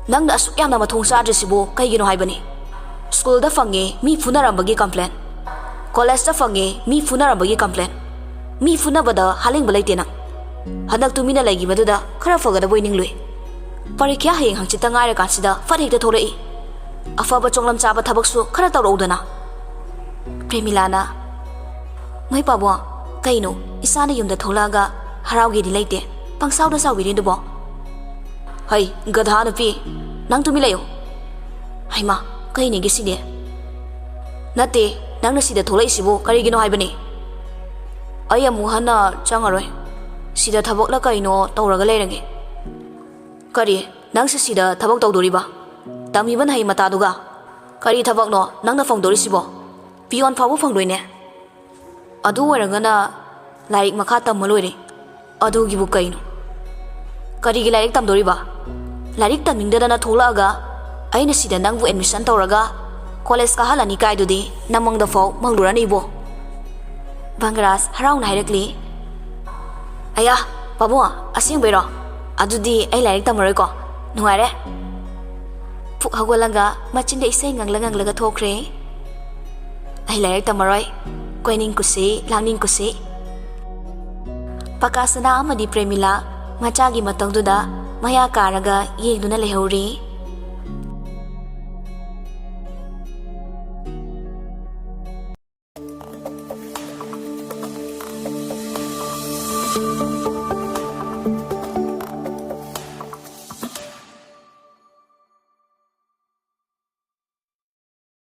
"ꯅꯪꯅ ꯑꯁꯨꯛ ꯌꯥꯝꯅ ꯃꯊꯣꯡ ꯆꯥꯗ꯭ꯔꯤꯁꯤꯕꯨ ꯀꯩꯒꯤꯅꯣ ꯍꯥꯏꯕꯅꯤ? ꯁ꯭ꯀꯨꯜꯗ ꯐꯪꯉꯦ ꯃꯤ ꯐꯨꯅꯔꯝꯕꯒꯤ ꯀꯝꯄ꯭ꯂꯦꯟ, ꯀꯣꯂꯦꯖꯇ ꯐꯪꯉꯦ ꯃꯤ ꯐꯨꯅꯔꯝꯕꯒꯤ ꯀꯝꯄ꯭ꯂꯦꯟ꯫ ꯃꯤ ꯐꯨꯅꯕꯗ ꯍꯥꯂꯦꯡꯕ ꯂꯩꯇꯦ ꯅꯪ꯫ ꯍꯟꯗꯛ ꯇꯨꯃꯤꯟꯅ ꯂꯩꯈꯤꯕꯗꯨꯗ ꯈꯔ ꯐꯒꯗꯕꯣꯏ ꯅꯤꯡꯂꯨꯏ꯫ ꯄꯔꯤꯈ꯭ꯌꯥ ꯍꯌꯦꯡ ꯍꯪꯆꯤꯠꯇ ꯉꯥꯏꯔꯀꯥꯟꯁꯤꯗ ꯐꯠ ꯍꯦꯛꯇ ꯊꯣꯛꯂꯛꯏ꯫ ꯑꯐꯕ ꯆꯣꯡꯂꯝ ꯆꯥꯕ ꯊꯕꯛꯁꯨ ꯈꯔ ꯇꯧꯔꯛꯎꯗꯅ꯫" ꯄ꯭ꯔꯦꯃꯤꯂꯥꯅ, "ꯅꯣꯏ ꯄꯥꯕꯨꯡ, ꯀꯩꯅꯣ ꯏꯆꯥꯅ ꯌꯨꯝꯗ ꯊꯣꯛꯂꯛꯑꯒ ꯍꯔꯥꯎꯒꯦꯗꯤ ꯂꯩꯇꯦ, ꯄꯪꯁꯥꯎꯗ ꯁꯥꯎꯕꯤꯔꯤꯗꯨꯕꯣ?" "ꯍꯩ, ꯒꯙꯥ ꯅꯨꯄꯤ, ꯅꯪ ꯇꯨꯃꯤꯟ ꯂꯩꯌꯨ꯫" "ꯍꯩꯃꯥ, ꯀꯩꯅꯦꯒꯦ ꯁꯤꯗꯤ?" "ꯅꯠꯇꯦ, ꯅꯪꯅ ꯁꯤꯗ ꯊꯣꯛꯂꯛꯏꯁꯤꯕꯨ ꯀꯔꯤꯒꯤꯅꯣ ꯍꯥꯏꯕꯅꯤ?" "ꯑꯩ ꯑꯃꯨꯛ ꯍꯟꯅ ꯆꯪꯉꯔꯣꯏ꯫ ꯁꯤꯗ ꯊꯕꯛꯂ ꯀꯩꯅꯣ ꯇꯧꯔꯒ ꯂꯩꯔꯒꯦ꯫" "ꯀꯔꯤ? ꯅꯪꯁꯨ ꯁꯤꯗ ꯊꯕꯛ ꯇꯧꯗꯣꯔꯤꯕ? ꯇꯝꯃꯤꯕ ꯅꯍꯩ ꯃꯇꯥꯗꯨꯒ? ꯀꯔꯤ ꯊꯕꯛꯅꯣ ꯅꯪꯅ ꯐꯪꯗꯣꯔꯤꯁꯤꯕꯣ? ꯄꯤꯌꯣꯟ ꯐꯥꯎꯕ ꯐꯪꯗꯣꯏꯅꯦ꯫ ꯑꯗꯨ ꯑꯣꯏꯔꯒꯅ ꯂꯥꯏꯔꯤꯛ ꯃꯈꯥ ꯇꯝꯃ ꯂꯣꯏꯔꯦ꯫" "ꯑꯗꯨꯒꯤꯕꯨ ꯀꯩꯅꯣ? ꯀꯔꯤꯒꯤ ꯂꯥꯏꯔꯤꯛ ꯇꯝꯗꯣꯔꯤꯕ? ꯂꯥꯏꯔꯤꯛ ꯇꯝꯅꯤꯡꯗꯗꯅ ꯊꯣꯛꯂꯛꯑꯒ ꯑꯩꯅ ꯁꯤꯗ ꯅꯪꯕꯨ ꯑꯦꯗꯃꯤꯁꯟ ꯇꯧꯔꯒ ꯀꯣꯂꯦꯖ ꯀꯥꯍꯜꯂꯅꯤ ꯀꯥꯏꯗꯨꯗꯤ ꯅꯃꯪꯗ ꯐꯥꯎ ꯃꯪꯂꯨꯔꯅꯤ ꯏꯕꯣ꯫" ꯕꯪꯒꯔꯥꯖ ꯍꯔꯥꯎꯅ ꯍꯥꯏꯔꯛꯂꯤ꯫ "ꯑꯌꯥ, ꯄꯥꯕꯨꯡ, ꯑꯁꯦꯡꯕꯩꯔꯣ? ꯑꯗꯨꯗꯤ ꯑꯩ ꯂꯥꯏꯔꯤꯛ ꯇꯝꯃꯔꯣꯏꯀꯣ꯫ ꯅꯨꯡꯉꯥꯏꯔꯦ꯫" ꯐꯨꯛ ꯍꯧꯒꯠꯂꯒ ꯃꯆꯤꯟꯗ ꯏꯁꯩ ꯉꯪꯂ ꯉꯪꯂꯒ ꯊꯣꯛꯈ꯭ꯔꯦ꯫ "ꯑꯩ ꯂꯥꯏꯔꯤꯛ ꯇꯝꯃꯔꯣꯏ꯫ ꯀꯣꯏꯅꯤꯡ ꯀꯨꯁꯤ, ꯂꯥꯡꯅꯤꯡ ꯀꯨꯁꯤ꯫" ꯄꯀꯥꯁꯅꯥ ꯑꯃꯗꯤ ꯄ꯭ꯔꯦꯃꯤꯂꯥ ꯃꯆꯥꯒꯤ ꯃꯇꯧꯗꯨꯗ ꯃꯌꯥ ꯀꯥꯔꯒ ꯌꯦꯡꯗꯨꯅ ꯂꯩꯍꯧꯔꯤ꯫